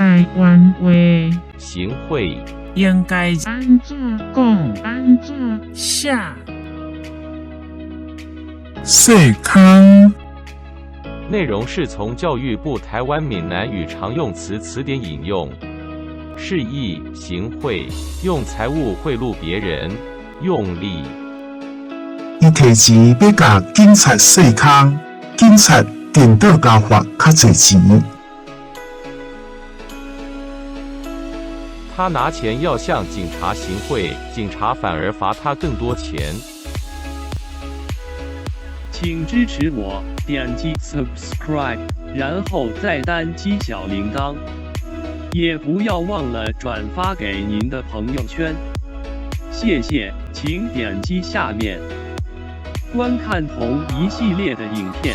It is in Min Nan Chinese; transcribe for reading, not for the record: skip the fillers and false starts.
台灣話行賄。應該按怎講？按怎寫？細空。內容是從教育部台灣閩南語常用詞詞典引用。釋義：行賄，用財物賄賂別人，用力。伊提錢欲共警察細空，警察顛倒共罰較濟錢。他拿錢要向警察行賄，警察反而罰他更多錢。請支持我，點擊 subscribe，然後再單擊小鈴鐺，也不要忘了轉發給您的朋友圈。謝謝，請點擊下面觀看同一系列的影片。